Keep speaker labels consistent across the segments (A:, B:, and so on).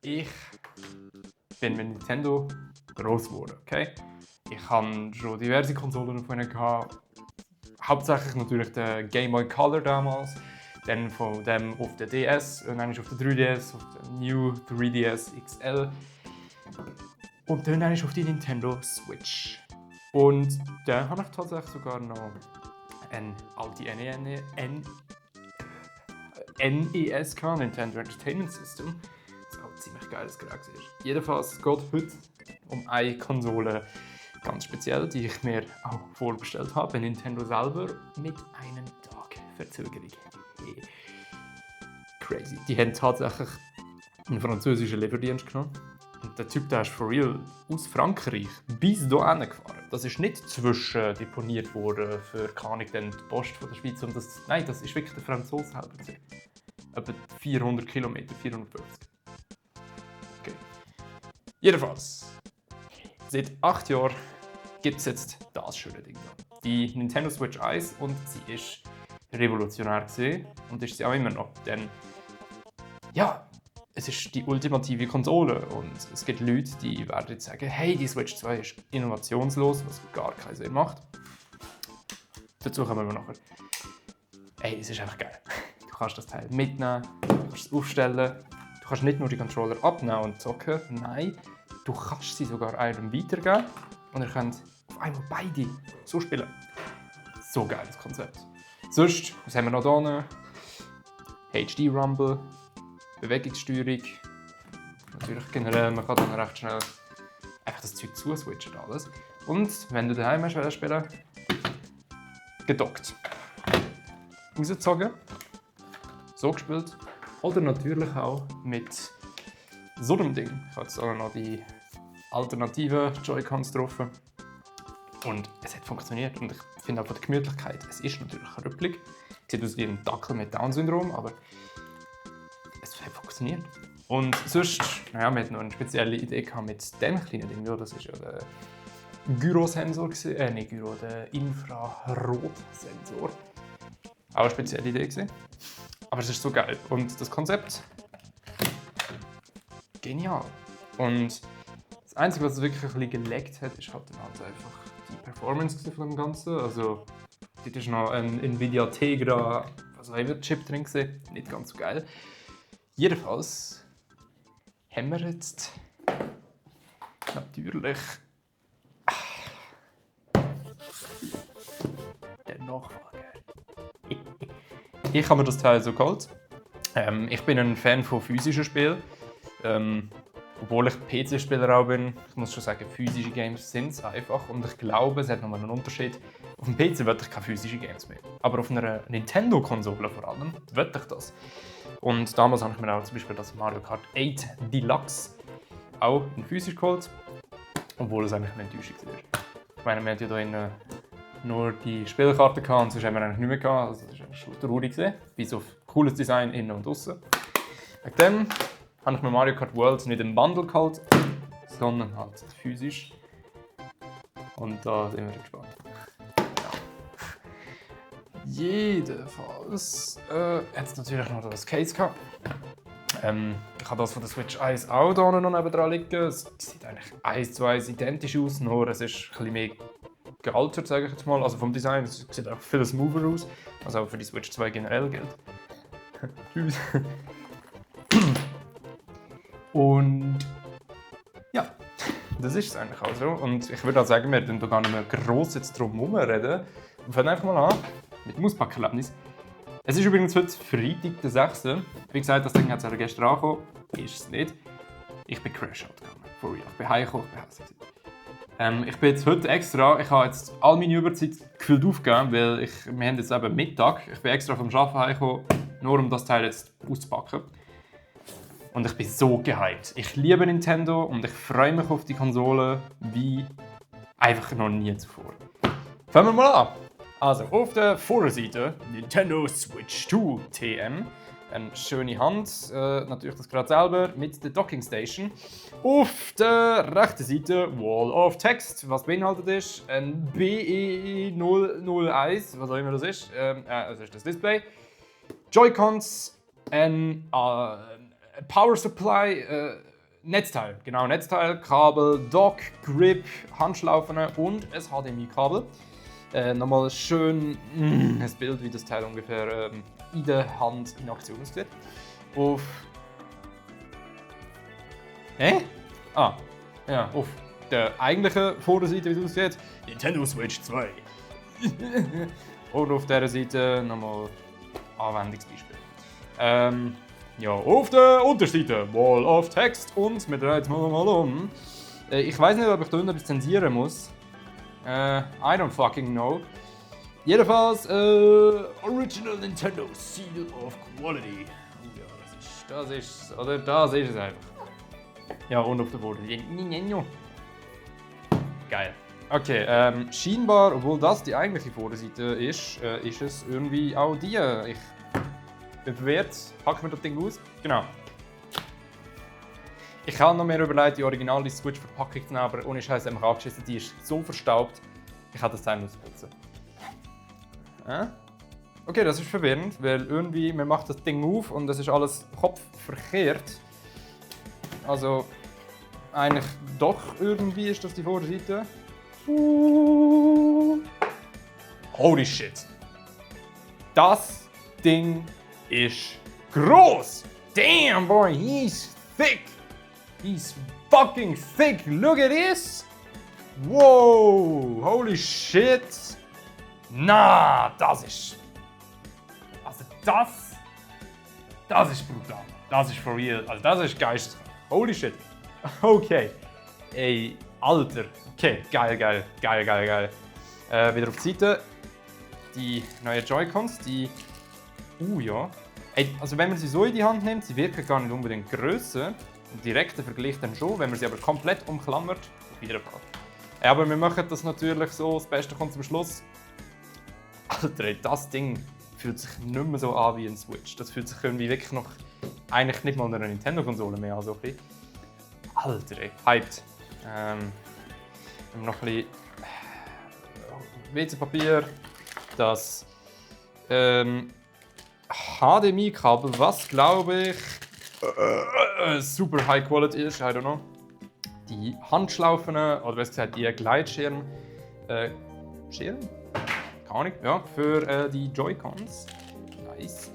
A: Ich bin mit Nintendo groß geworden, okay? Ich hatte schon diverse Konsolen von ihnen gehabt. Hauptsächlich natürlich der Game Boy Color damals, dann von dem auf der DS und dann auf der 3DS, auf der New 3DS XL und dann auf die Nintendo Switch. Und dann habe ich tatsächlich sogar noch eine alte NES gehabt, Nintendo Entertainment System. Das auch ein ziemlich geiles Gerät war. Jedenfalls geht es heute um eine Konsole ganz speziell, die ich mir auch vorbestellt habe bei Nintendo selber mit einem Tag Verzögerung. Crazy. Die haben tatsächlich einen französischen Lieferdienst genommen. Und der Typ, der ist for real aus Frankreich bis hierhin gefahren. Das ist nicht zwischen deponiert worden für keine Ahnung, dann die Post von der Schweiz. Und das, nein, das ist wirklich der Franzose selber. Etwa 400 Kilometer, 450. Okay. Jedenfalls, seit 8 Jahren gibt es jetzt das schöne Ding da. Die Nintendo Switch 1 und sie ist revolutionär gewesen und ist sie auch immer noch. Denn ja, es ist die ultimative Konsole und es gibt Leute, die werden jetzt sagen, hey, die Switch 2 ist innovationslos, was gar keinen Sinn macht. Dazu kommen wir nachher. Ey, es ist einfach geil. Du kannst das Teil mitnehmen, du kannst es aufstellen, du kannst nicht nur die Controller abnehmen und zocken, nein, du kannst sie sogar einem weitergeben und ihr könnt auf einmal beide so spielen. So geiles Konzept. Sonst, was haben wir noch hier? HD Rumble, Bewegungssteuerung. Natürlich generell, man kann dann recht schnell einfach das Zeug zuswitchen alles. Und wenn du daheim hast, spielen, gedockt. Rausgezogen, so gespielt. Oder natürlich auch mit so einem Ding. Ich habe jetzt auch noch die alternativen Joy-Cons drauf. Und es hat funktioniert. Und ich finde auch von der Gemütlichkeit, es ist natürlich rüppelig. Es sieht aus wie ein Dackel mit Down-Syndrom, aber es hat funktioniert. Und sonst, naja, wir hatten noch eine spezielle Idee gehabt mit dem kleinen Ding. Das ist ja der Gyrosensor, nicht Gyro, der Infrarotsensor. Auch eine spezielle Idee gewesen. Aber es ist so geil. Und das Konzept, genial. Und das Einzige, was es wirklich ein bisschen geleckt hat, ist halt dann halt einfach die Performance von dem Ganzen. Also, dort ist noch ein Nvidia Tegra, was auch immer, Chip drin gewesen. Nicht ganz so geil. Jedenfalls haben wir jetzt natürlich den Nachfolger. Ich habe mir das Teil so geholt. Ich bin ein Fan von physischen Spielen. Obwohl ich PC-Spieler auch bin, ich muss schon sagen, physische Games sind es einfach. Und ich glaube, es hat nochmal einen Unterschied. Auf dem PC will ich keine physischen Games mehr. Aber auf einer Nintendo-Konsole vor allem will ich das. Und damals habe ich mir auch zum Beispiel das Mario Kart 8 Deluxe auch in physisch geholt. Obwohl es eigentlich eine Enttäuschung war. Ich meine, wir hatten ja hier nur die Spielkarte gehabt und sonst haben wir eigentlich nicht mehr gehabt. Also das war schon traurig gewesen. Bis auf cooles Design innen und außen. Wegen dem habe ich mir Mario Kart World nicht im Bundle geholt, sondern halt physisch. Und da sind wir gespannt. Jedenfalls hat es natürlich noch das Case gehabt. Ich habe das von der Switch 1 auch hier noch nebendran liegen. Es sieht eigentlich 1:1 identisch aus, nur es ist ein bisschen mehr gealtert, sage ich jetzt mal. Also vom Design, es sieht auch viel smoother aus, was auch für die Switch 2 generell gilt. Tschüss. Und ja, das ist es eigentlich auch so. Und ich würde auch sagen, wir werden da gar nicht mehr gross jetzt drum herum reden. Wir fangen einfach mal an mit dem Auspackerlebnis. Es ist übrigens heute Freitag, der 6. Wie gesagt, das Ding hat es gestern angekommen. Ist es nicht. Ich bin Crash-Out gegangen. For real. Ich bin heimgekommen, ich bin hässlich. Ich bin jetzt heute extra, ich habe jetzt all meine Überzeit gefühlt aufgegeben, weil wir haben jetzt eben Mittag. Ich bin extra vom Arbeiten heimgekommen, nur um das Teil jetzt auszupacken. Und ich bin so gehypt. Ich liebe Nintendo und ich freue mich auf die Konsole wie einfach noch nie zuvor. Fangen wir mal an. Also, auf der Vorderseite Nintendo Switch 2 TM. Eine schöne Hand, natürlich das Gerät selber mit der Docking Station. Auf der rechten Seite Wall of Text, was beinhaltet ist ein BE001, was auch immer das ist. Das ist das Display. Joy-Cons, ein Power Supply, Netzteil, genau, Netzteil, Kabel, Dock, Grip, Handschlaufen und ein HDMI-Kabel. Nochmal schön das Bild, wie das Teil ungefähr in der Hand in Aktion aussieht. Auf... Auf der eigentlichen Vorderseite, wie es aussieht, Nintendo Switch 2. Und auf dieser Seite nochmal Anwendungsbeispiel. Ja, auf der Unterseite Wall of Text und wir drehen jetzt mal um. Ich weiß nicht, ob ich da etwas zensieren muss. I don't fucking know. Jedenfalls, Original Nintendo Seal of Quality. Oh ja, das ist es einfach. Ja, und auf der Vorderseite. Geil. Okay, scheinbar, obwohl das die eigentliche Vorderseite ist, ist es irgendwie auch die. Ich bin verwirrt. Packen wir das Ding aus? Genau. Ich habe noch mehr überlegt, die originale Switch-Verpackung zu nehmen, aber ohne Scheiß haben wir angeschissen. Die ist so verstaubt. Ich habe das Teil ausputzen. Okay, das ist verwirrend, weil irgendwie man macht das Ding auf und das ist alles kopfverkehrt. Also eigentlich doch irgendwie ist das die Vorderseite. Holy shit. Das Ding ist gross. Damn boy, he's thick. He's fucking thick. Look at this. Wow, holy shit. Na, das ist... Also das ist brutal. Das ist for real. Also das ist geisteskrank. Holy shit. Okay. Ey, Alter. Okay, geil. Wieder auf die Seite. Die neuen Joy-Cons, die... ja. Ey, also wenn man sie so in die Hand nimmt, sie wirken gar nicht unbedingt grösser. Im direkten Vergleich dann schon, wenn man sie aber komplett umklammert, auf jeden Fall. Aber wir machen das natürlich so, das Beste kommt zum Schluss. Alter, ey, das Ding fühlt sich nicht mehr so an wie ein Switch. Das fühlt sich irgendwie wirklich noch... Eigentlich nicht mal eine Nintendo-Konsole mehr an, so ein bisschen. Alter, ey, hyped. Wir haben noch ein bisschen WC-Papier, das HDMI-Kabel, was glaube ich super High Quality ist, I don't know. Die Handschlaufen, oder besser gesagt die Gleitschirm, Schirm? Keine Ahnung, ja, für die Joy-Cons. Nice.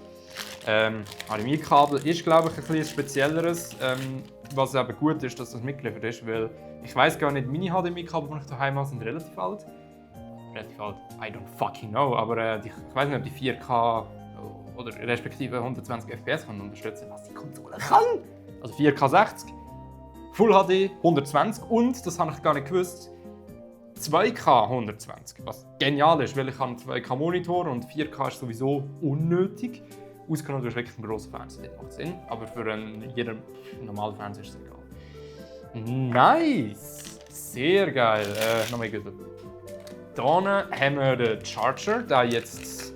A: HDMI-Kabel ist glaube ich ein bisschen spezielleres, was aber gut ist, dass das mitgeliefert ist, weil ich weiß gar nicht, meine HDMI-Kabel, die ich daheim habe, sind relativ alt. Relativ alt, I don't fucking know, aber ich weiß nicht, ob die 4K oder respektive 120 FPS kann unterstützen, was die Konsole kann. Also 4K 60, Full HD 120 und, das habe ich gar nicht gewusst, 2K 120, was genial ist, weil ich habe einen 2K Monitor und 4K ist sowieso unnötig. Ausgenommen, du hast wirklich einen grossen Fernseher, das macht Sinn, aber für jeden normalen Fernseher ist es egal. Nice! Sehr geil. Nochmal gut. Hier haben wir den Charger, der jetzt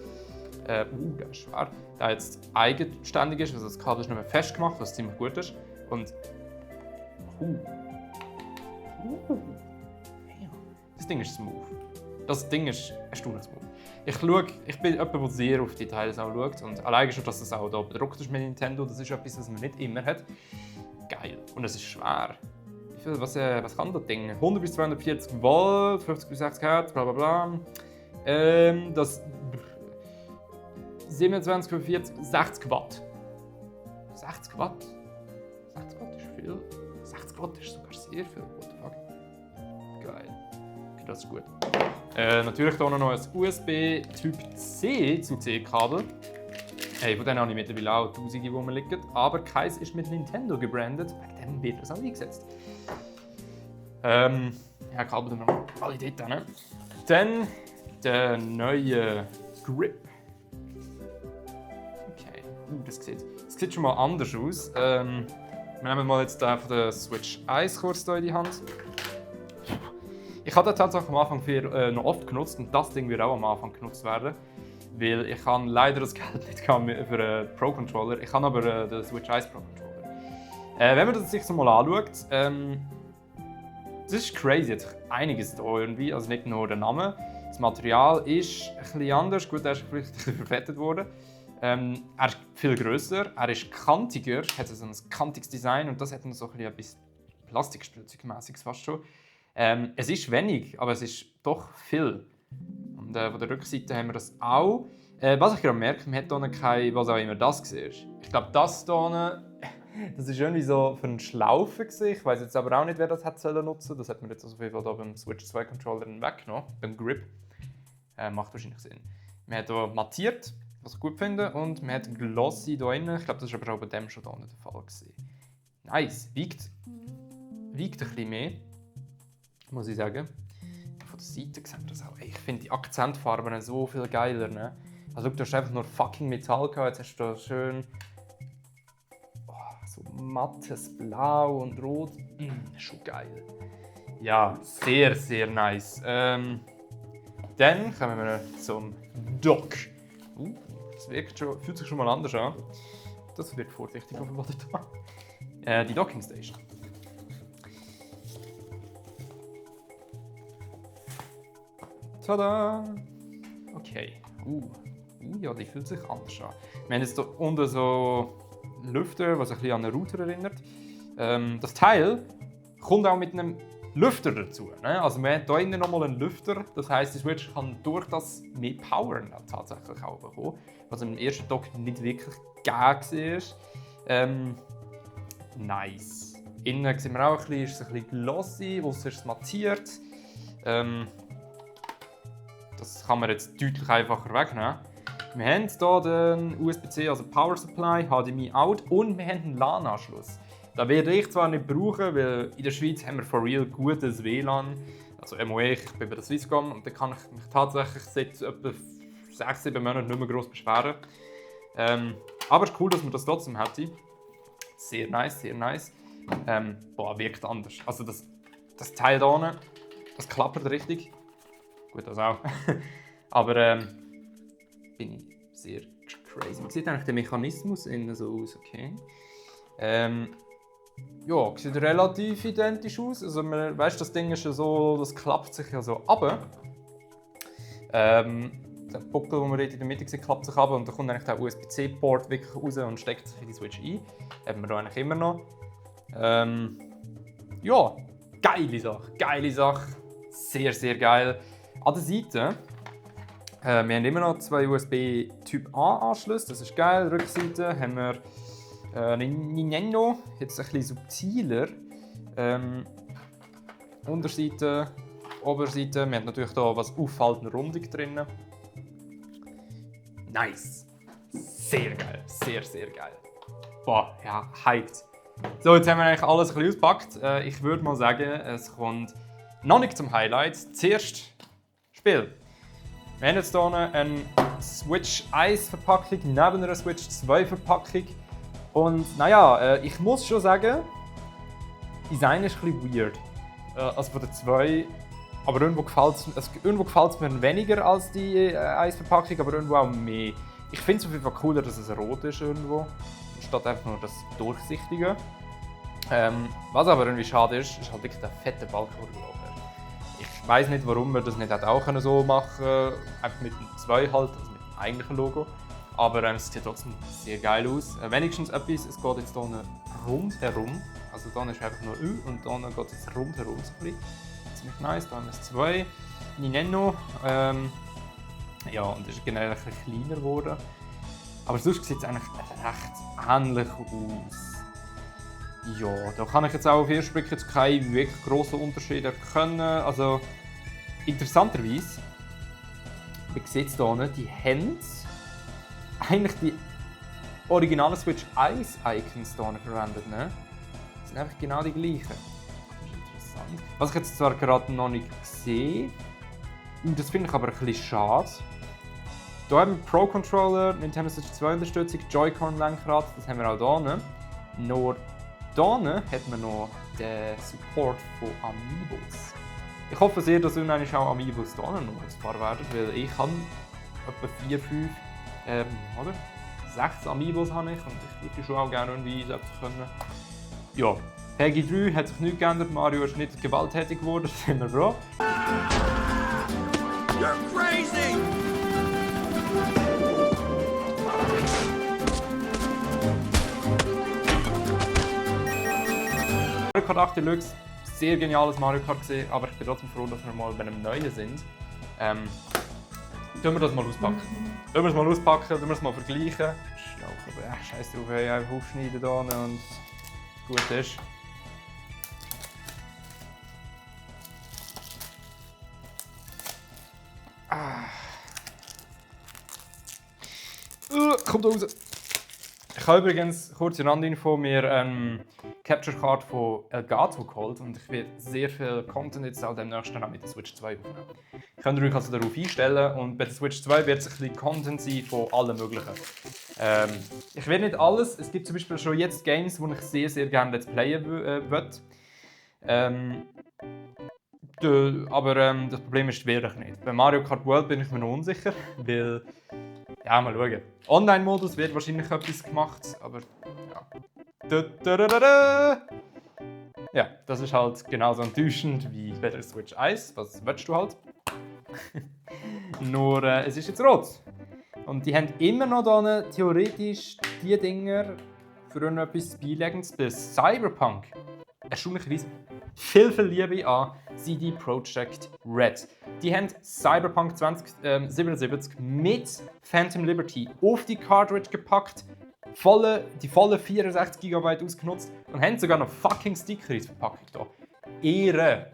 A: der ist schwer, der jetzt eigenständig ist, also das Kabel ist nicht mehr festgemacht, was ziemlich gut ist. Und das Ding ist smooth. Das Ding ist erstaunlich smooth. Ich bin jemand, der sehr auf die Details auch schaut und allein schon, dass das auch hier bedruckt ist mit Nintendo, das ist etwas, was man nicht immer hat. Geil. Und es ist schwer. Was kann das Ding? 100 bis 240 Volt, 50 bis 60 Hertz, bla bla bla. Das 27, 45, 60 Watt. 60 Watt? 60 Watt ist viel. 60 Watt ist sogar sehr viel. What the fuck? Geil. Okay, das ist gut. Natürlich hier noch ein USB Typ C zu C-Kabel. Hey, von denen habe ich mittlerweile auch tausende rumliegen. Aber keins ist mit Nintendo gebrandet. Wegen dem wird das auch eingesetzt. Ja, Kabel noch Qualität hin. Dann der neue Grip. Okay, das sieht schon mal anders aus. Wir nehmen mal jetzt den von der Switch 1 kurz hier in die Hand. Ich habe den tatsächlich am Anfang noch oft genutzt und das Ding wird auch am Anfang genutzt werden. Weil ich habe leider das Geld nicht für einen Pro-Controller. Ich habe aber den Switch 1 Pro-Controller. Wenn man das sich so mal anschaut, das ist crazy, jetzt einiges da irgendwie, also nicht nur der Name. Das Material ist ein bisschen anders, gut, der ist vielleicht ein bisschen verfettet worden. Er ist viel grösser, er ist kantiger, hat so ein kantiges Design und das hat noch so etwas Plastikspielzeugmäßiges fast schon. Es ist wenig, aber es ist doch viel. Und von der Rückseite haben wir das auch. Was ich gerade merke, man hat hier kein, was auch immer das war. Ich glaube, das hier, das ist irgendwie so für einen Schlaufen. Ich weiß jetzt aber auch nicht, wer das hätte nutzen sollen. Das hat man jetzt auf jeden Fall hier beim Switch 2 Controller weggenommen, beim Grip. Macht wahrscheinlich Sinn. Man hat hier mattiert, was ich gut finde, und man hat glossy hier drin. Ich glaube, das war aber auch bei dem schon hier nicht der Fall gewesen. Nice, wiegt ein bisschen mehr, muss ich sagen. Von der Seite sehen wir das auch. Ich finde die Akzentfarben so viel geiler. Ne? Also du hast einfach nur fucking Metall gehabt, jetzt hast du da schön so mattes Blau und Rot. Schon geil. Ja, sehr, sehr nice. Dann kommen wir zum Dock. Das fühlt sich schon mal anders an. Das wird vorsichtig auf dem Boden da. Die Docking Station. Tada! Okay. Ja, die fühlt sich anders an. Wir haben jetzt hier unten so Lüfter, was ein bisschen an einen Router erinnert. Das Teil kommt auch mit einem Lüfter dazu. Ne? Also man hat hier innen nochmal einen Lüfter. Das heisst, die Switch kann durch das mehr Power tatsächlich auch bekommen. Was im ersten Dock nicht wirklich gegeben war. Nice. Innen sehen wir auch ist es ein bisschen glossy, außer ist es mattiert. Das kann man jetzt deutlich einfacher wegnehmen. Wir haben hier den USB-C, also Power Supply, HDMI Out und wir haben einen LAN-Anschluss. Das werde ich zwar nicht brauchen, weil in der Schweiz haben wir for real gutes WLAN. Also MOE, ich bin bei der Swisscom und da kann ich mich tatsächlich seit etwa 6-7 Monaten nicht mehr gross beschweren. Aber es ist cool, dass man das trotzdem hätte. Sehr nice, sehr nice. Wirkt anders. Also das Teil hier hinten, das klappt richtig. Gut, das auch. Aber bin ich sehr crazy. Wie sieht eigentlich der Mechanismus innen so aus? Okay. Ja, sieht relativ identisch aus. Also, weißt, das Ding ist ja so, das klappt sich ja so runter. Der Buckel, den man in der Mitte sieht, klappt sich runter und da kommt eigentlich der USB-C-Port wirklich raus und steckt sich in die Switch ein. Haben wir da eigentlich immer noch. Ja, geile Sache. Sehr, sehr geil. An der Seite, wir haben immer noch zwei USB Typ A Anschlüsse, das ist geil. Rückseite haben wir Nintendo, jetzt ein bisschen subtiler. Unterseite, Oberseite, wir haben natürlich hier was auffallende Rundung drin. Nice! Sehr geil, sehr, sehr geil. Boah, ja, hyped. So, jetzt haben wir eigentlich alles ein bisschen ausgepackt. Ich würde mal sagen, es kommt noch nicht zum Highlight. Zuerst Spiel. Wir haben jetzt hier eine Switch 1 Verpackung neben einer Switch 2 Verpackung. Und naja, ich muss schon sagen, Design ist ein bisschen weird. Also von der 2. Aber irgendwo gefällt es mir weniger als die 1 Verpackung, aber irgendwo auch mehr. Ich finde es auf jeden Fall cooler, dass es rot ist irgendwo, statt einfach nur das Durchsichtige. Was aber irgendwie schade ist halt wirklich der fette Balken, der drauf ist. Ich weiß nicht, warum wir das nicht auch so machen können, einfach mit dem 2 halt, also mit dem eigentlichen Logo. Aber es sieht trotzdem sehr geil aus. Wenigstens etwas, es geht jetzt hier rundherum. Also hier ist einfach nur Ü und hier geht es jetzt rundherum. Ziemlich nice, da haben wir das 2. Nintendo. Ja, und es ist generell ein bisschen kleiner geworden. Aber sonst sieht es eigentlich recht ähnlich aus. Ja, da kann ich jetzt auch auf den ersten Blick jetzt keinen wirklich grossen Unterschied erkennen. Also, interessanterweise, man sieht es hier nicht, die haben eigentlich die originalen Switch 1 Icons hier verwendet. Ne? Das sind einfach genau die gleichen. Das ist interessant. Was ich jetzt zwar gerade noch nicht sehe, und das finde ich aber ein bisschen schade. Hier haben wir Pro Controller, Nintendo Switch 2 Unterstützung, Joy-Con Lenkrad, das haben wir auch hier. Nur hier hat man noch den Support von Amiibos. Ich hoffe sehr, dass irgendwann auch Amiibos hier noch nutzbar werden, weil ich habe etwa 4, 5 oder 6 Amiibos habe ich und ich würde die schon auch gerne irgendwie einsetzen können. Ja, Peggy 3 hat sich nichts geändert, Mario ist nicht gewalttätig geworden, das sind wir froh. You're crazy! Mario Kart 8 Deluxe, sehr geniales Mario Kart gesehen, aber ich bin trotzdem froh, dass wir mal bei einem neuen sind. Tun wir das mal auspacken. Tun wir es mal auspacken, tun wir es mal vergleichen. Schnell, aber scheiß drauf, einfach aufschneiden hier und gut ist. Kommt raus! Ich habe übrigens, kurze Randinfo, mir Capture Card von Elgato geholt und ich werde sehr viel Content jetzt auch demnächst dann auch mit der Switch 2 aufnehmen. Könnt ihr euch also darauf einstellen und bei der Switch 2 wird es ein bisschen Content sein von allem möglichen. Ich werde nicht alles, es gibt zum Beispiel schon jetzt Games, die ich sehr, sehr gerne Let's Playen würde. Aber das Problem ist wirklich nicht. Bei Mario Kart World bin ich mir noch unsicher, weil... Ja, mal schauen. Online-Modus wird wahrscheinlich etwas gemacht, aber ja. Ja, das ist halt genauso enttäuschend wie bei der Switch 1. Was willst du halt? Nur, es ist jetzt rot. Und die haben immer noch da theoretisch die Dinger für etwas Beilegendes bis Cyberpunk. Erstaunlicherweise viel Liebe an CD Projekt Red. Die haben Cyberpunk 2077 mit Phantom Liberty auf die Cartridge gepackt, die volle 64 GB ausgenutzt und haben sogar noch fucking Sticker in der Verpackung da. Ehre.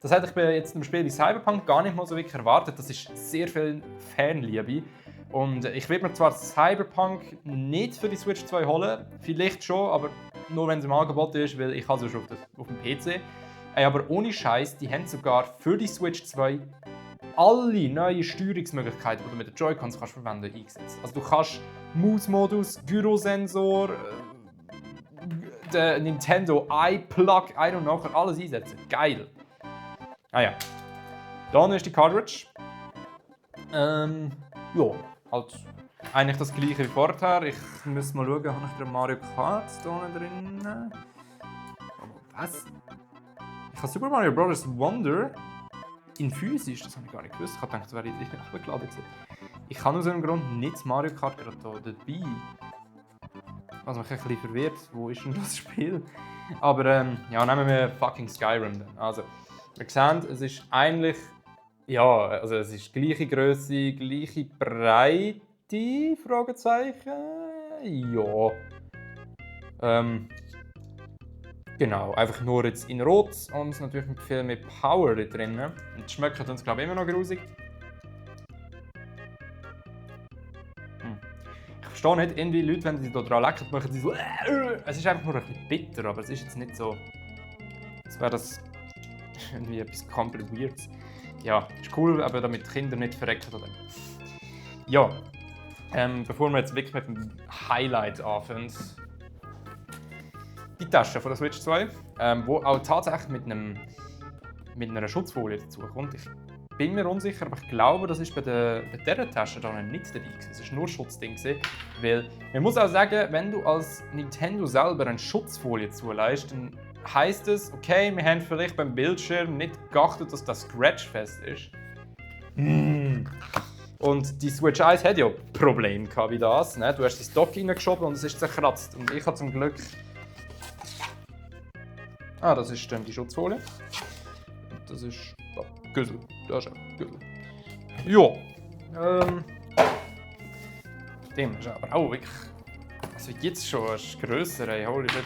A: Das hätte ich bei jetzt einem Spiel wie Cyberpunk gar nicht mal so wirklich erwartet. Das ist sehr viel Fanliebe. Und ich werde mir zwar Cyberpunk nicht für die Switch 2 holen, vielleicht schon, aber nur wenn es im Angebot ist, weil ich also schon auf dem PC. Aber ohne Scheiß, die haben sogar für die Switch 2 alle neuen Steuerungsmöglichkeiten, die du mit den Joy-Cons kannst verwenden, eingesetzt. Also du kannst Mausmodus, Gyrosensor, den Nintendo iPlug, I don't know, alles einsetzen. Geil. Ah ja. Dann ist die Cartridge. Ja, halt eigentlich das gleiche wie vorher. Ich muss mal schauen, habe ich den Mario Kart da drin? Was? Ich habe Super Mario Bros. Wonder in physisch, das habe ich gar nicht gewusst. Ich habe gedacht, das wäre in abgeladen gewesen. Ich habe aus irgendeinem Grund nicht Mario Kart gerade hier dabei. Was mich ein bisschen verwirrt. Wo ist denn das Spiel? Aber ja, nehmen wir fucking Skyrim dann. Also, wir sehen, es ist eigentlich... Ja, also es ist gleiche Größe, gleiche Breite? Fragezeichen? Ja. Genau, einfach nur jetzt in Rot und natürlich mit viel mehr Power da drin. Und die schmecken uns, glaube ich, immer noch grusig. Ich verstehe nicht, irgendwie Leute, wenn sie da dran lecken, machen sie so. Es ist einfach nur ein bisschen bitter, aber es ist jetzt nicht so. Als wäre das irgendwie etwas komplett Weirdes. Ja, ist cool, aber damit die Kinder nicht verrecken oder. Ja, bevor wir jetzt wirklich mit dem Highlight anfangen. Die Tasche von der Switch 2, wo auch tatsächlich mit einer Schutzfolie dazu kommt. Ich bin mir unsicher, aber ich glaube, das ist bei dieser Tasche dann nicht dabei gewesen. Es war nur Schutzding, weil man muss auch sagen, wenn du als Nintendo selber eine Schutzfolie zuleist, dann heisst es, okay, wir haben vielleicht beim Bildschirm nicht geachtet, dass das scratchfest ist. Und die Switch 1 hat ja Probleme wie das. Ne? Du hast das Dock reingeschoben und es ist zerkratzt. Und ich habe zum Glück... Ah, das ist dann die Schutzfolie. Und das ist... Oh, Güssel. Das ist ein Güssel. Ja. Dem ist aber auch wirklich... Also jetzt schon ist grösser, ey. Holy shit.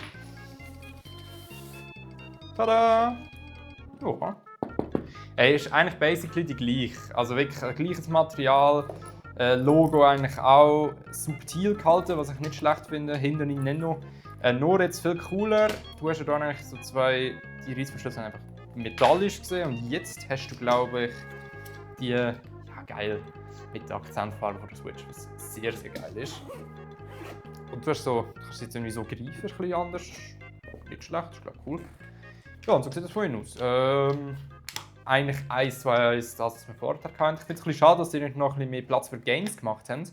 A: Tada! Ja. Ey, ist eigentlich basically die gleiche. Also wirklich gleiches Material. Logo eigentlich auch subtil gehalten, was ich nicht schlecht finde. Hinten in Neno. Nur jetzt viel cooler. Du hast ja hier eigentlich so zwei, die Reissverschlüsse einfach metallisch gesehen und jetzt hast du, glaube ich, die, ja geil, mit der Akzentfarbe von der Switch, was sehr, sehr geil ist. Und du hast so, kannst jetzt irgendwie so greifen, ein bisschen anders. Nicht schlecht, ist glaube ich cool. Ja, und so sieht das von innen aus. Eigentlich 1, 2, 1, das, was wir vorher hatten. Ich finde es ein bisschen schade, dass sie nicht noch ein bisschen mehr Platz für Games gemacht haben.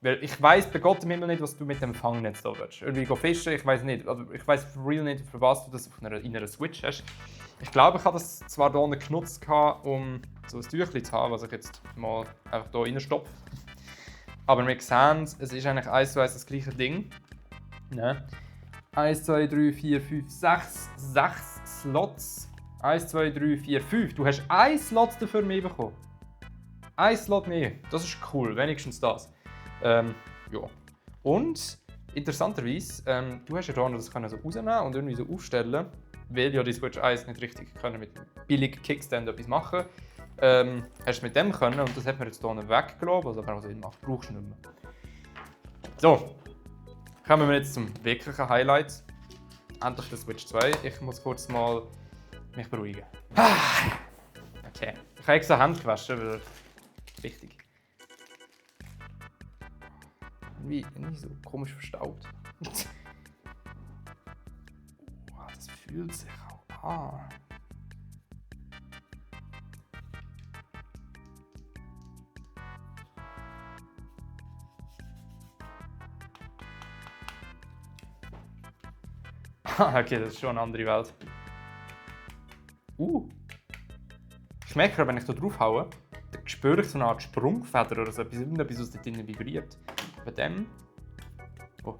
A: Weil ich weiss bei Gott im Himmel nicht, was du mit dem Fangnetz da willst. Irgendwie fischen, ich weiss nicht. Also ich weiss for real nicht, für was du das in einer Switch hast. Ich glaube, ich habe das zwar hier genutzt, um so ein Tüchlein zu haben, was ich jetzt mal einfach hier reinstopfe. Aber wir sehen, es ist eigentlich 1 zu 1 das gleiche Ding. Ne? 1, 2, 3, 4, 5, 6. 6 Slots. 1, 2, 3, 4, 5. Du hast einen Slot dafür mehr bekommen. Ein Slot mehr. Das ist cool, wenigstens das. Ja. Und interessanterweise, du hast ja da das können so rausnehmen und irgendwie so aufstellen, weil ja die Switch 1 nicht richtig können mit billig Kickstand etwas machen. Hast du mit dem können und das hat man jetzt hier weggelassen, was aber auch Sinn macht. Brauchst du nicht mehr. So, kommen wir jetzt zum wirklichen Highlight. Endlich der Switch 2. Ich muss kurz mal mich beruhigen. Okay. Ich habe extra Hände gewaschen, weil wichtig. Wie so komisch verstaubt. Das fühlt sich auch an. Okay, das ist schon eine andere Welt. Ich merke, wenn ich da drauf haue, dann spüre ich so eine Art Sprungfeder oder so etwas, was da drinnen vibriert. Bei dem... Oh.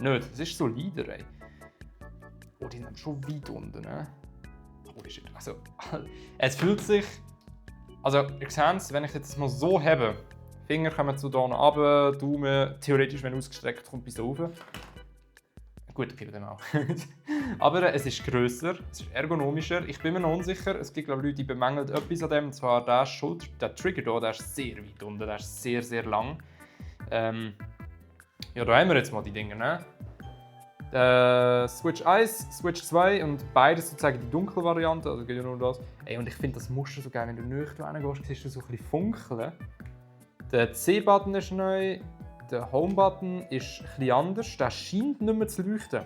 A: Nicht, das ist solider, ey. Oh, die sind schon weit unten, ne? Holy shit. Also, es fühlt sich... Also, ihr seht es, wenn ich jetzt mal so habe, Finger kommen zu hier runter, Daumen, theoretisch, wenn ausgestreckt, kommt bis oben. Gut, okay, bei dem auch. Aber es ist grösser, es ist ergonomischer. Ich bin mir noch unsicher. Es gibt, glaube ich, Leute, die bemängeln etwas an dem. Und zwar der Trigger hier, der ist sehr weit unten, der ist sehr, sehr lang. Ja, da haben wir jetzt mal die Dinger, ne? Switch 1, Switch 2 und beides sozusagen die dunkle Variante, also geht ja nur das. Ey, und ich finde das Muster so geil, wenn du nicht reingehst, siehst du so ein bisschen funkeln. Der C-Button ist neu. Der Home-Button ist etwas anders, der scheint nicht mehr zu leuchten.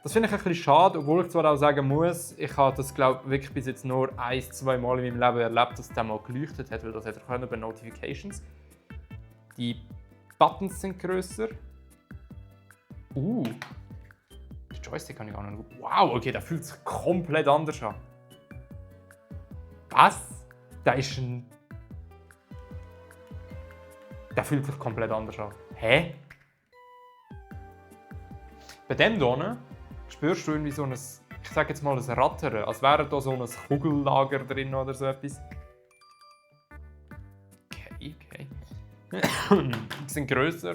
A: Das finde ich ein bisschen schade, obwohl ich zwar auch sagen muss, ich habe das glaube wirklich bis jetzt nur 1-2 Mal in meinem Leben erlebt, dass der mal geleuchtet hat, weil das hätte er bei Notifications. Die Buttons sind grösser. Der Joystick kann ich auch noch gut. Wow, okay, der fühlt sich komplett anders an. Was? Der fühlt sich komplett anders an. Hä? Bei dem hier spürst du irgendwie so ein, ich sage jetzt mal ein Rattern, als wäre da so ein Kugellager drin oder so etwas. Okay. Die sind grösser.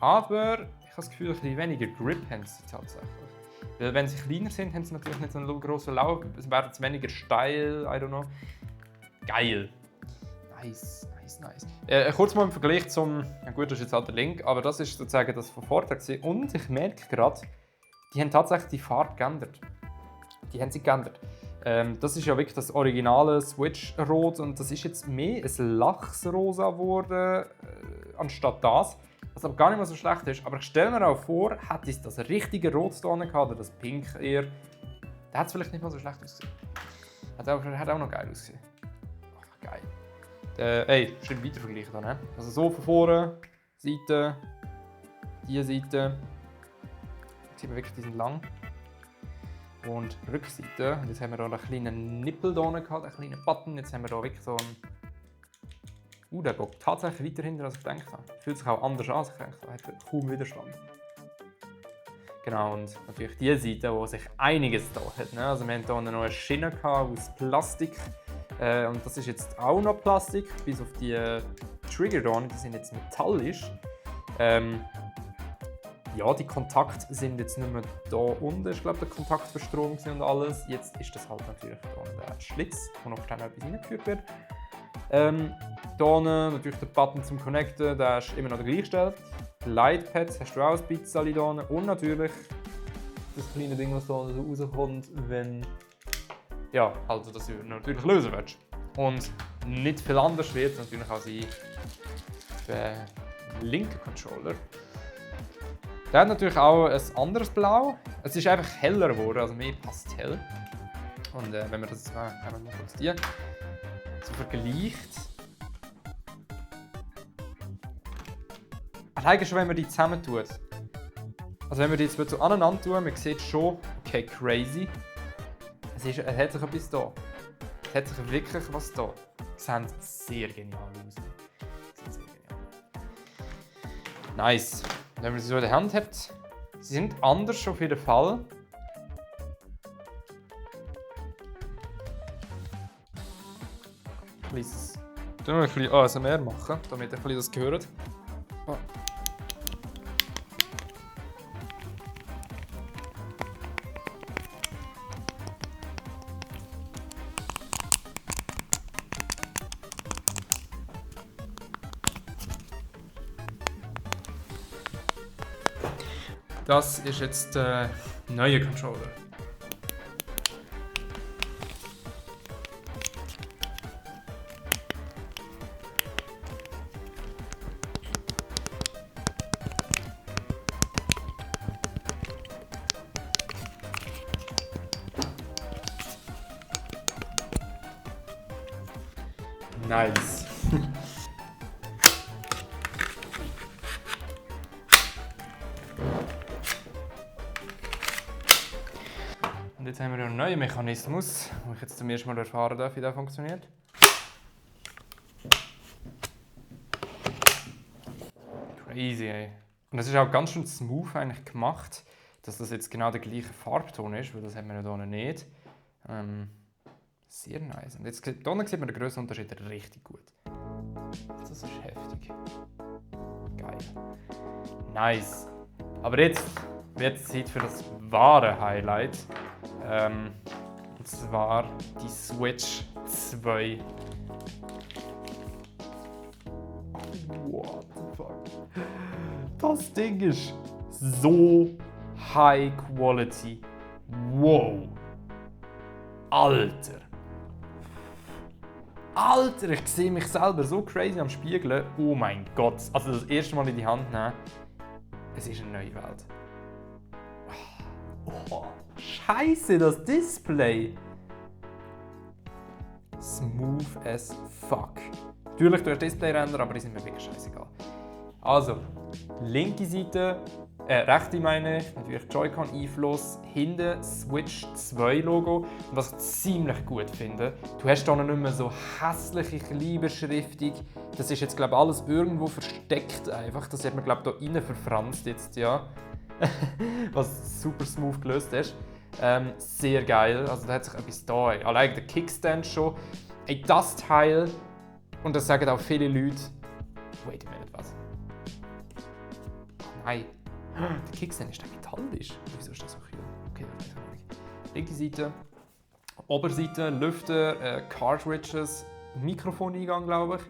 A: Aber ich habe das Gefühl, ein bisschen weniger Grip haben sie tatsächlich. Weil wenn sie kleiner sind, haben sie natürlich nicht so einen grossen Lauf. Es werden weniger steil, I don't know. Geil. Nice. Kurz mal im Vergleich zum... Ja gut, das ist jetzt halt der Link, aber das ist sozusagen das von Vorteil gewesen. Und ich merke gerade, die haben tatsächlich die Farbe geändert. Das ist ja wirklich das originale Switch-Rot und das ist jetzt mehr ein Lachsrosa geworden, anstatt das. Was aber gar nicht mehr so schlecht ist. Aber ich stelle mir auch vor, hätte es das richtige Rot da gehabt, oder das Pink eher, dann hat es vielleicht nicht mal so schlecht ausgesehen. Hat auch noch geil ausgesehen. Ach, geil. Schön weiter vergleichen dann, ne? Also so von vorne, Seite, diese Seite. Jetzt sieht man wirklich, die sind lang. Und Rückseite. Und jetzt haben wir hier einen kleinen Nippel da gehabt, einen kleinen Button. Jetzt haben wir hier wirklich so einen... der geht tatsächlich weiter hinten, als ich gedacht habe. Fühlt sich auch anders an, als ich gedacht habe. Hat kaum Widerstand. Genau, und natürlich die Seite, wo sich einiges da hat. Ne? Also wir haben hier noch eine Schiene aus Plastik. Und das ist jetzt auch noch Plastik, bis auf die Trigger hier, die sind jetzt metallisch. Ja, die Kontakte sind jetzt nicht mehr da unten, ich glaube der Kontakt für Strom und alles. Jetzt ist das halt natürlich da der Schlitz, wo noch schnell etwas reingeführt wird. Hier natürlich der Button zum Connecten, der ist immer noch der gleiche. Lightpads hast du auch ein bisschen hier. Und natürlich das kleine Ding, was da rauskommt, wenn ja, also das du natürlich lösen willst. Und nicht viel anders wird natürlich auch der linke Controller. Der hat natürlich auch ein anderes Blau. Es ist einfach heller geworden, also mehr Pastell. Und wenn man das mal kurz die so vergleicht. Alleine schon, wenn man die zusammen tut. Also wenn man die jetzt so aneinander tun, man sieht schon, okay, crazy. Es hat sich etwas da. Es hat sich wirklich was da. Sie sehen sehr genial aus. Nice. Wenn man sie so in der Hand hat, sie sind anders auf jeden Fall. Kleines. Ich will noch ein bisschen ASMR machen, damit ihr das gehört. Oh. Das ist jetzt der neue Controller. Nice. Und jetzt haben wir einen neuen Mechanismus, den ich jetzt zum ersten Mal erfahren darf, wie der funktioniert. Crazy, ey. Und das ist auch ganz schön smooth eigentlich gemacht, dass das jetzt genau der gleiche Farbton ist, weil das haben wir ja hier nicht. Sehr nice. Und jetzt hier sieht man den grössten Unterschied richtig gut. Das ist heftig. Geil. Nice. Aber jetzt wird es Zeit für das wahre Highlight. Und zwar die Switch 2. What the fuck? Das Ding ist so high quality. Wow. Alter. Alter, ich sehe mich selber so crazy am Spiegeln. Oh mein Gott. Also das erste Mal in die Hand nehmen. Es ist eine neue Welt. Oh, Scheiße, das Display. Smooth as fuck. Natürlich durch das Display ändern, aber die sind mir wirklich scheißegal. Also, linke Seite, rechte meine ich, natürlich Joy-Con-Einfluss, hinten Switch 2 Logo. Und was ich ziemlich gut finde, du hast hier nicht mehr so hässliche kleine Beschriftung. Das ist jetzt glaube ich alles irgendwo versteckt einfach. Das hat man glaube ich hier rein verfranst jetzt, ja. Was super smooth gelöst ist. Sehr geil, also da hat sich etwas da. Allein der Kickstand schon. Ey, das Teil, und das sagen auch viele Leute. Wait a minute, was? Nein. Der Kickstand ist der metallisch. Wieso ist das so kühl? Okay, das weiß ich nicht. Linke Seite, Oberseite, Lüfter, Cartridges, Mikrofoneingang, glaube ich.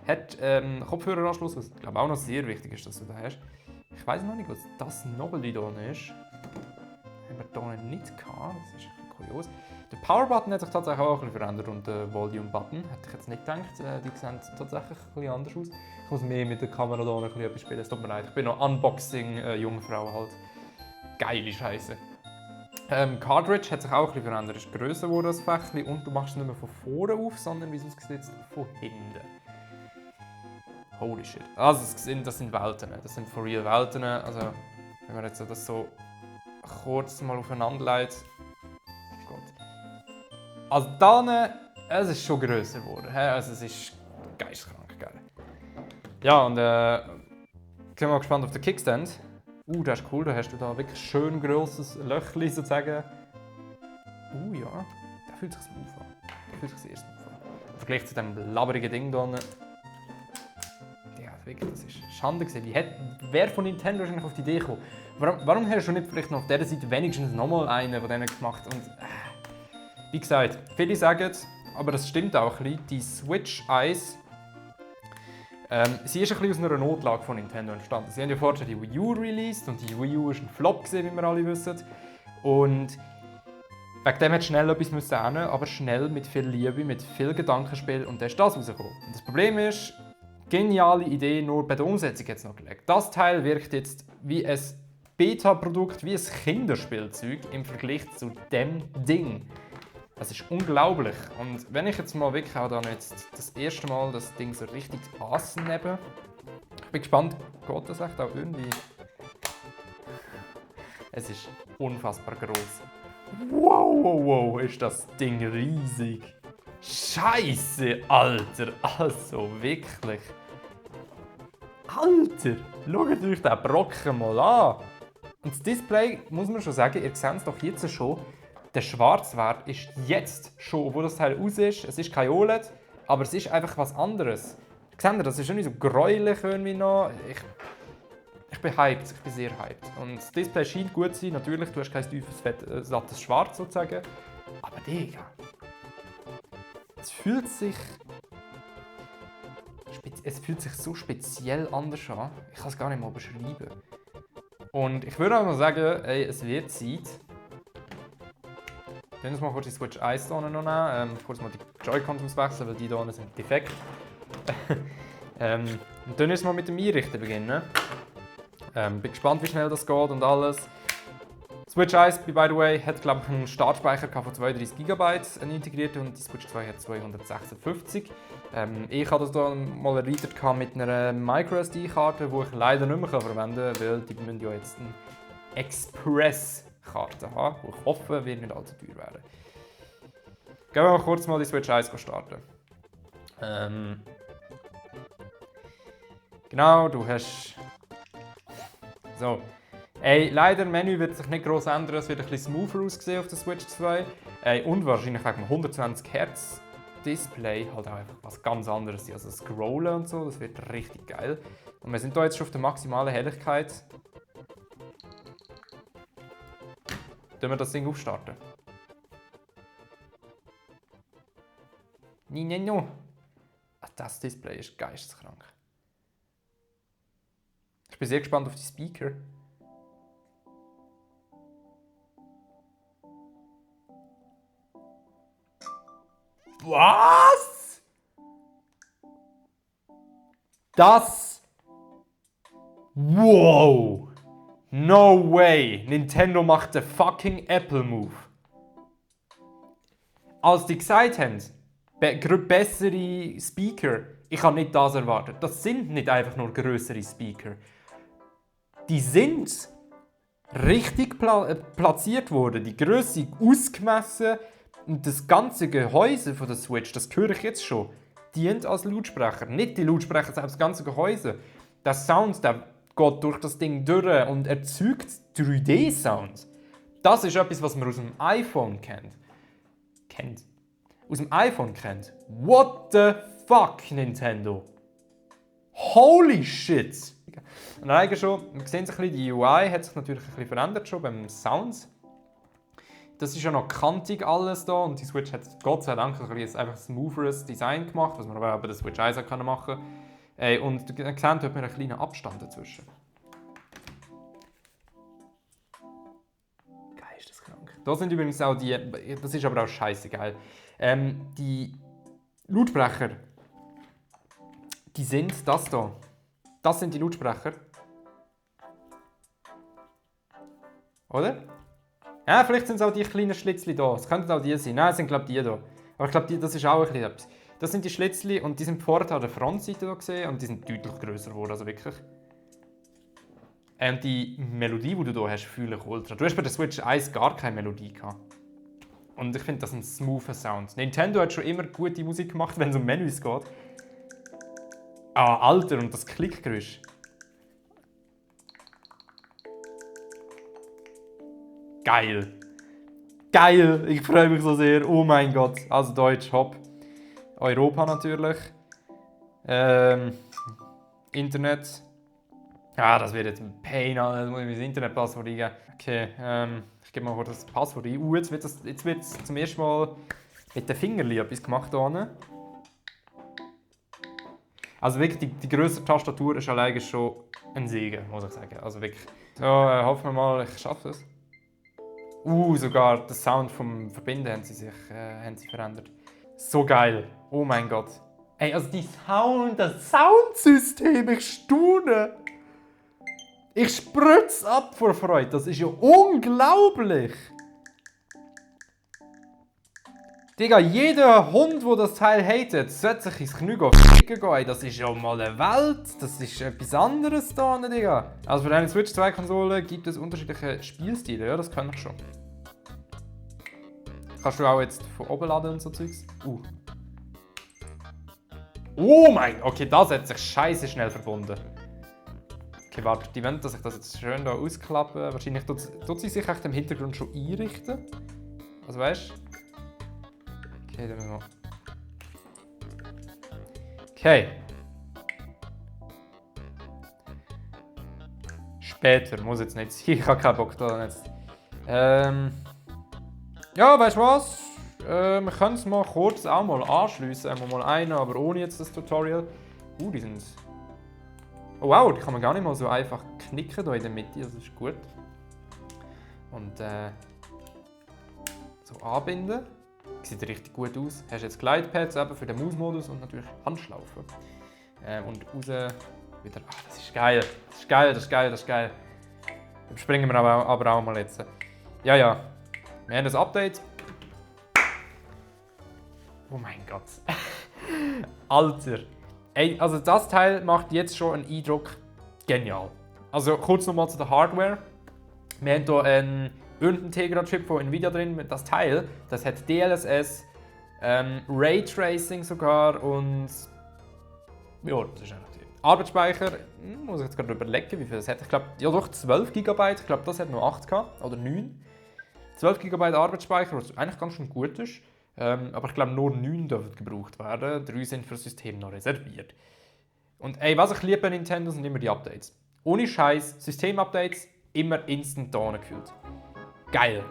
A: Hat Kopfhöreranschluss, was ich glaube auch noch sehr wichtig ist, dass du da hast. Ich weiß noch nicht, was das Novelty hier ist. Haben wir hier nicht gehabt, das ist ein bisschen kurios. Der Power-Button hat sich tatsächlich auch ein bisschen verändert und der Volume-Button. Hätte ich jetzt nicht gedacht, die sehen tatsächlich ein bisschen anders aus. Ich muss mehr mit der Kamera hier ein bisschen etwas spielen, es tut mir leid. Ich bin noch Unboxing-Jungfrau halt. Geile Scheiße. Cartridge hat sich auch ein bisschen verändert, ist grösser geworden das Fächchen und du machst es nicht mehr von vorne auf, sondern wie es aussieht, von hinten. Holy shit. Also das sind Welten, das sind for real Welten. Also wenn man jetzt das so kurz mal aufeinander legt. Oh Gott. Also dann, es ist schon grösser geworden. Also es ist geisteskrank geil. Ja und ich bin mal gespannt auf den Kickstand. Das ist cool, da hast du da wirklich schön grosses Löchli sozusagen. Ja, der fühlt sich smooth an. Der fühlt sich sehr smooth an. Im Vergleich zu dem labberigen Ding hier. Ja, wirklich, das ist Schande gewesen. Wer von Nintendo ist eigentlich auf die Idee gekommen? Warum hast du nicht vielleicht noch auf dieser Seite wenigstens nochmal einen von denen gemacht? Und wie gesagt, viele sagen, aber das stimmt auch ein bisschen, die Switch 1 sie ist ein bisschen aus einer Notlage von Nintendo entstanden. Sie haben ja vorher die Wii U released und die Wii U war ein Flop, wie wir alle wissen. Und wegen dem hat schnell etwas müssen, aber schnell mit viel Liebe, mit viel Gedankenspiel und dann ist das rausgekommen. Und das Problem ist, geniale Idee, nur bei der Umsetzung jetzt noch gelegt. Das Teil wirkt jetzt wie ein Beta-Produkt, wie ein Kinderspielzeug im Vergleich zu dem Ding. Das ist unglaublich. Und wenn ich jetzt mal wirklich auch dann jetzt das erste Mal das Ding so richtig annehme, ich bin gespannt, geht das echt auch irgendwie? Es ist unfassbar groß. Wow, ist das Ding riesig. Scheiße, Alter, also wirklich. Alter, schaut euch den Brocken mal an. Und das Display, muss man schon sagen, ihr seht es doch jetzt schon, der Schwarzwert ist jetzt schon, obwohl das Teil aus ist, es ist kein OLED, aber es ist einfach was anderes. Seht ihr, das ist nicht so gräulich irgendwie noch. Ich bin hyped, ich bin sehr hyped. Und das Display scheint gut zu sein, natürlich, du hast kein tiefes, sattes Schwarz sozusagen. Aber Digga, es fühlt sich so speziell anders an. Ich kann es gar nicht mal beschreiben. Und ich würde auch mal sagen, ey, es wird Zeit. Dann müssen wir kurz die Switch 1 hier noch nehmen. Kurz mal die Joy-Cons auswechseln, weil die hier sind defekt. Und dann müssen wir mit dem Einrichten beginnen. Bin gespannt, wie schnell das geht und alles. Switch 1, by the way, hat glaube ich einen Startspeicher von 32 GB integriert und die Switch 2 hat 256. Ich hatte das hier mal erweitert mit einer MicroSD-Karte, die ich leider nicht mehr verwenden kann, weil die müssen ja jetzt eine Express-Karte haben, die ich hoffe, wird nicht allzu teuer werden. Gehen wir mal kurz die Switch 1 starten. Genau, du hast... So. Ey, leider, das Menü wird sich nicht gross ändern, es wird ein bisschen smoother aussehen auf der Switch 2. Und wahrscheinlich wegen dem 120 Hz Display halt auch einfach was ganz anderes. Also Scrollen und so, das wird richtig geil. Und wir sind hier jetzt schon auf der maximalen Helligkeit. Dann wir das Ding aufstarten. No. Das Display ist geisteskrank. Ich bin sehr gespannt auf die Speaker. Was? Das? Wow! No way! Nintendo macht den fucking Apple Move. Als die gesagt haben, bessere Speaker, ich habe nicht das erwartet. Das sind nicht einfach nur größere Speaker. Die sind richtig platziert worden. Die Größe ausgemessen. Und das ganze Gehäuse von der Switch, das höre ich jetzt schon, dient als Lautsprecher. Nicht die Lautsprecher, sondern das ganze Gehäuse. Der Sound, der geht durch das Ding durch und erzeugt 3D-Sound. Das ist etwas, was man aus dem iPhone kennt. Aus dem iPhone kennt. What the fuck, Nintendo? Holy shit! Und eigentlich schon, man sieht sich die UI hat sich natürlich ein bisschen verändert schon beim Sound. Das ist ja noch kantig alles da und die Switch hat Gott sei Dank einfach ein smootheres Design gemacht, was man aber auch bei der Switch 1 machen kann. Und ihr seht, hat man einen kleinen Abstand dazwischen. Geisteskrank. Da sind übrigens auch die, das ist aber auch scheißegal. Die Lautsprecher, die sind das hier. Das sind die Lautsprecher. Oder? Ja, vielleicht sind es auch die kleinen Schlitzli da. Es könnten auch die sein. Nein, es sind glaube ich die hier. Aber ich glaube, das ist auch ein bisschen etwas. Das sind die Schlitzli und die sind vorher an der Frontseite hier gesehen und die sind deutlich grösser geworden, also wirklich. Und die Melodie, die du hier hast, fühle ich ultra. Du hast bei der Switch 1 gar keine Melodie gehabt. Und ich finde, das ist ein smoother Sound. Nintendo hat schon immer gute Musik gemacht, wenn es um Menüs geht. Ah, Alter, und das Klickgeräusch. Geil. Geil, ich freue mich so sehr. Oh mein Gott. Also Deutsch, hopp. Europa natürlich. Internet. Ja, das wird jetzt ein Pain. Jetzt muss ich mein Internetpasswort eingeben. Okay, ich gebe mal kurz das Passwort ein. Jetzt wird zum ersten Mal mit den Fingern etwas gemacht. Hier. Also wirklich, die grössere Tastatur ist alleine schon ein Segen, muss ich sagen. Also wirklich. So, hoffen wir mal, ich schaffe es. Sogar der Sound vom Verbinden haben sie verändert. So geil. Oh mein Gott. Ey, also das Soundsystem, ich staune. Ich spritze ab vor Freude. Das ist ja unglaublich. Digga, jeder Hund, der das Teil hatet, sollte sich ins Knie ficken gehen. Das ist ja mal eine Welt. Das ist etwas anderes da, Digga. Also für eine Switch 2 Konsole gibt es unterschiedliche Spielstile. Ja, das kann ich schon. Kannst du auch jetzt von oben laden und so Zeugs? Oh mein, okay, das hat sich scheiße schnell verbunden. Okay, warte, die wollen, dass ich das jetzt schön hier ausklappe. Wahrscheinlich tut sie sich echt im Hintergrund schon einrichten. Also weißt du? Okay, dann mal. Okay. Später, muss jetzt nicht sein. Ich habe keinen Bock da jetzt. Ja, weißt du was? Wir können es mal kurz auch mal anschliessen. Einmal mal einen, aber ohne jetzt das Tutorial. Die sind. Oh wow, die kann man gar nicht mal so einfach knicken hier in der Mitte, das ist gut. Und so anbinden. Sieht richtig gut aus. Hast jetzt Glidepads eben für den Mausmodus und natürlich Handschlaufen. Und raus wieder. Ach, das ist geil. Das ist geil, das ist geil, das ist geil. Überspringen wir aber auch mal jetzt. Ja, ja. Wir haben das Update. Oh mein Gott. Alter. Ey, also das Teil macht jetzt schon einen Eindruck genial. Also kurz nochmal zu der Hardware. Wir haben hier einen irgendeinen Tegra-Chip von Nvidia drin. Das Teil, das hat DLSS, Raytracing sogar und ja, das ist eigentlich Arbeitsspeicher. Muss ich jetzt gerade überlegen, wie viel das hat. Ich glaube, ja doch 12 GB. Ich glaube, das hat noch 8 gehabt, oder 9. 12 GB Arbeitsspeicher, was eigentlich ganz schön gut ist. Aber ich glaube, nur 9 dürfen gebraucht werden. 3 sind für das System noch reserviert. Und ey, was ich liebe bei Nintendo sind immer die Updates. Ohne Scheiß, System-Updates immer instant da gefühlt. Geil.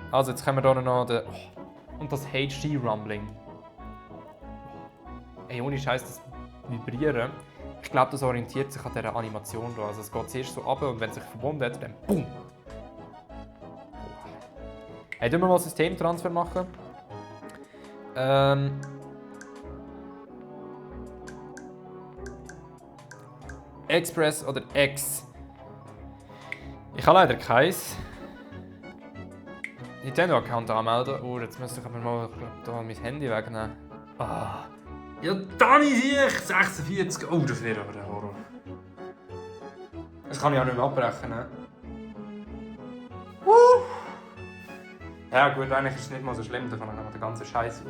A: Also jetzt können wir hier noch den... Oh, und das HD-Rumbling. Ey, ohne Scheiß, das Vibrieren. Ich glaube, das orientiert sich an dieser Animation hier. Also es geht zuerst so runter und wenn es sich verbunden hat, dann BUM! Hey, tun wir mal Systemtransfer machen. Express oder X. Ich habe leider keins. Nintendo-Account anmelden. Oh, jetzt müsste ich aber mal da mein Handy wegnehmen. Ah. Ja, dann ist ich 46. Oh, das wäre aber der Horror. Das kann ich auch nicht mehr abbrechen. Ne? Ja gut, eigentlich ist es nicht mal so schlimm, da kann man den ganzen Scheiß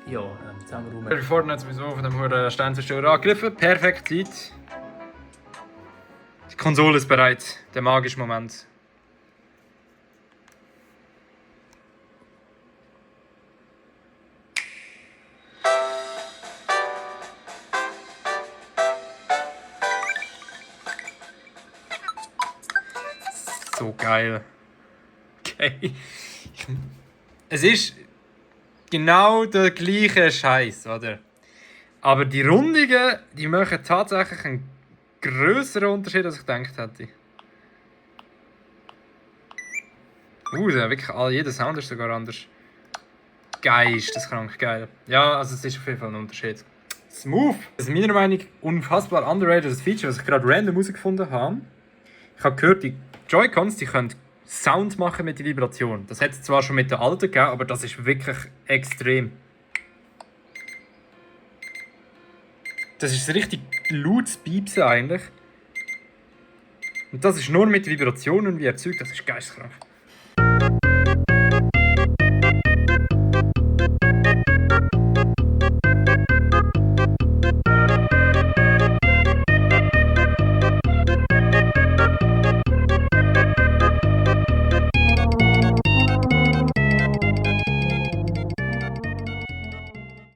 A: ja, zusammenräumen. Wir fordern jetzt sowieso von dem hohen Sternzerstörer angegriffen. Perfekt Zeit. Die Konsole ist bereit. Der magische Moment. So geil. Okay. Es ist genau der gleiche Scheiß, oder? Aber die Rundungen, die machen tatsächlich einen grösseren Unterschied, als ich gedacht hätte. Wirklich jeder Sound ist sogar anders. Geisteskrank geil. Ja, also es ist auf jeden Fall ein Unterschied. Smooth! Das ist meiner Meinung nach unfassbar underrated Feature, was ich gerade random herausgefunden habe. Ich habe gehört, die Joy-Cons, die können Sound machen mit der Vibration. Das hat es zwar schon mit der alten gegeben, aber das ist wirklich extrem. Das ist richtig lautes Piepsen eigentlich. Und das ist nur mit Vibrationen wie erzeugt, das ist geisteskrank.